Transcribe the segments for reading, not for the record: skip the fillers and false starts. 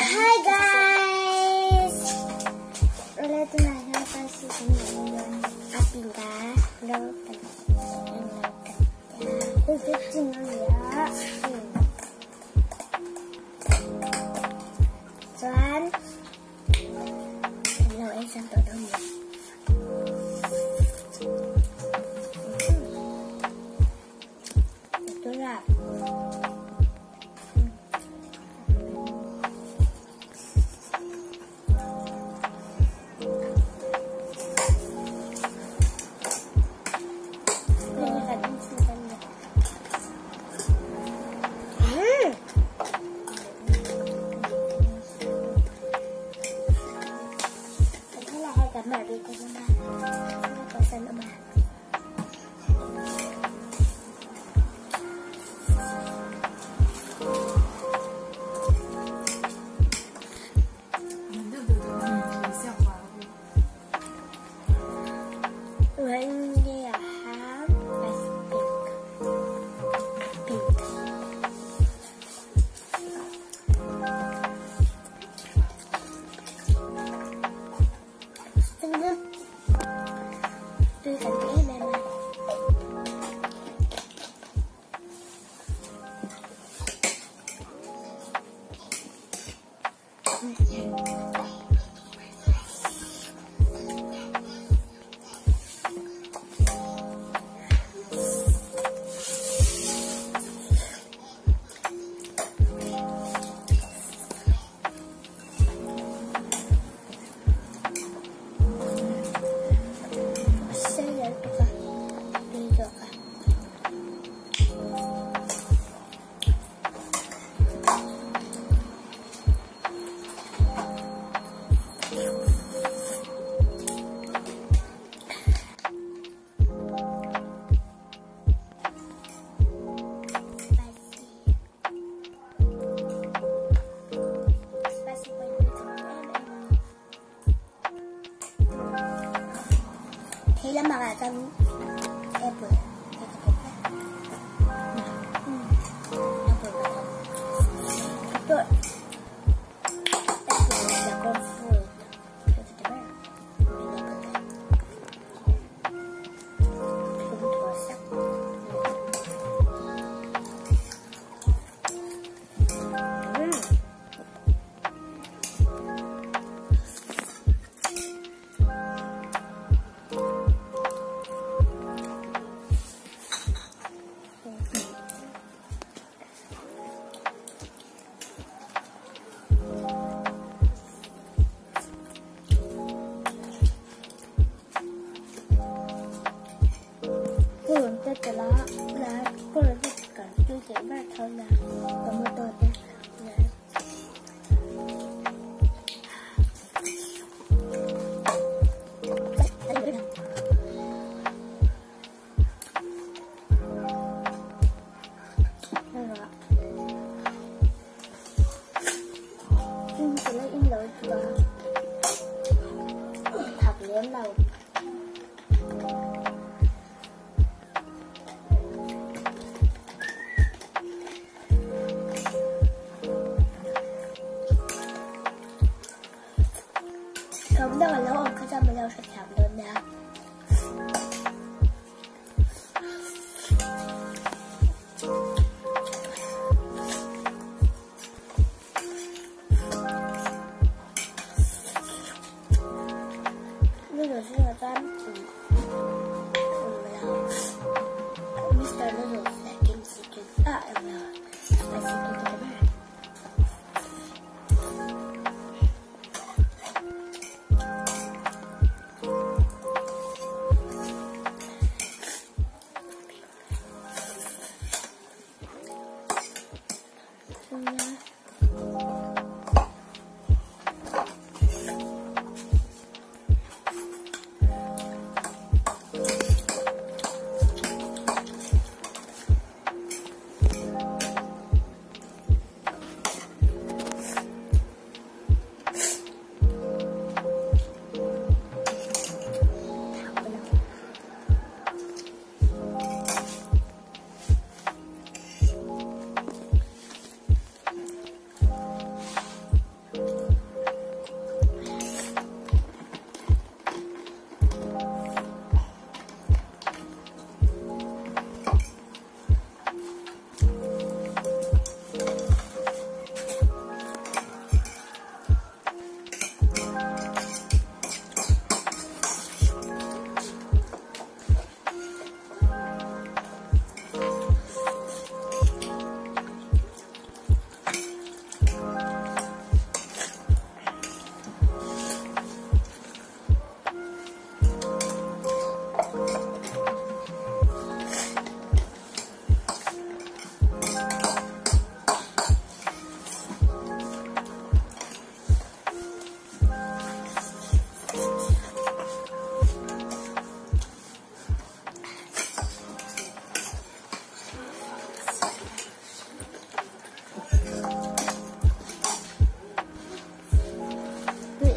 Hi guys! Ulit na lang kasi a pink Chuan kan lo ei san tawh dawn ni.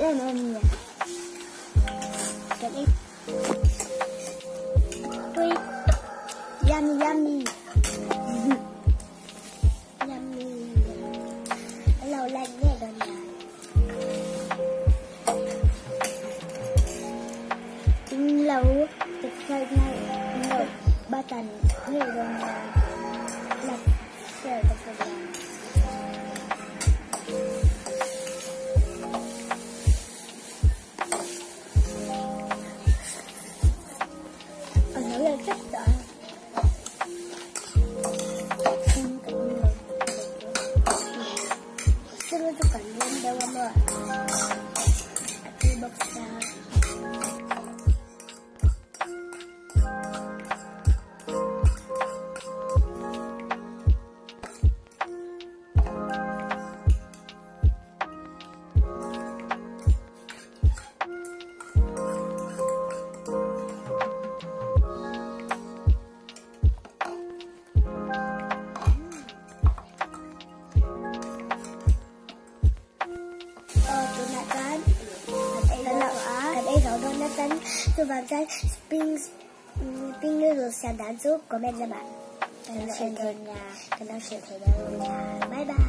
em em nia. Kan ei tui yummy yummy yummy lo lan ngei dawn nia. In lo subscribe na in lo button ngei dawn nia. Like share te pawh nia. A lo leh vek tawh a. Chumi chu kan ring deuh a maw a tui bawk sia. Aw tunah chuan kan ei zo dawn a chuan chuvang chuan spring spring noodles siam dan chu comment lamah kan lo hrilh dawn nia kan lo hrilh thei dawn nia bye bye.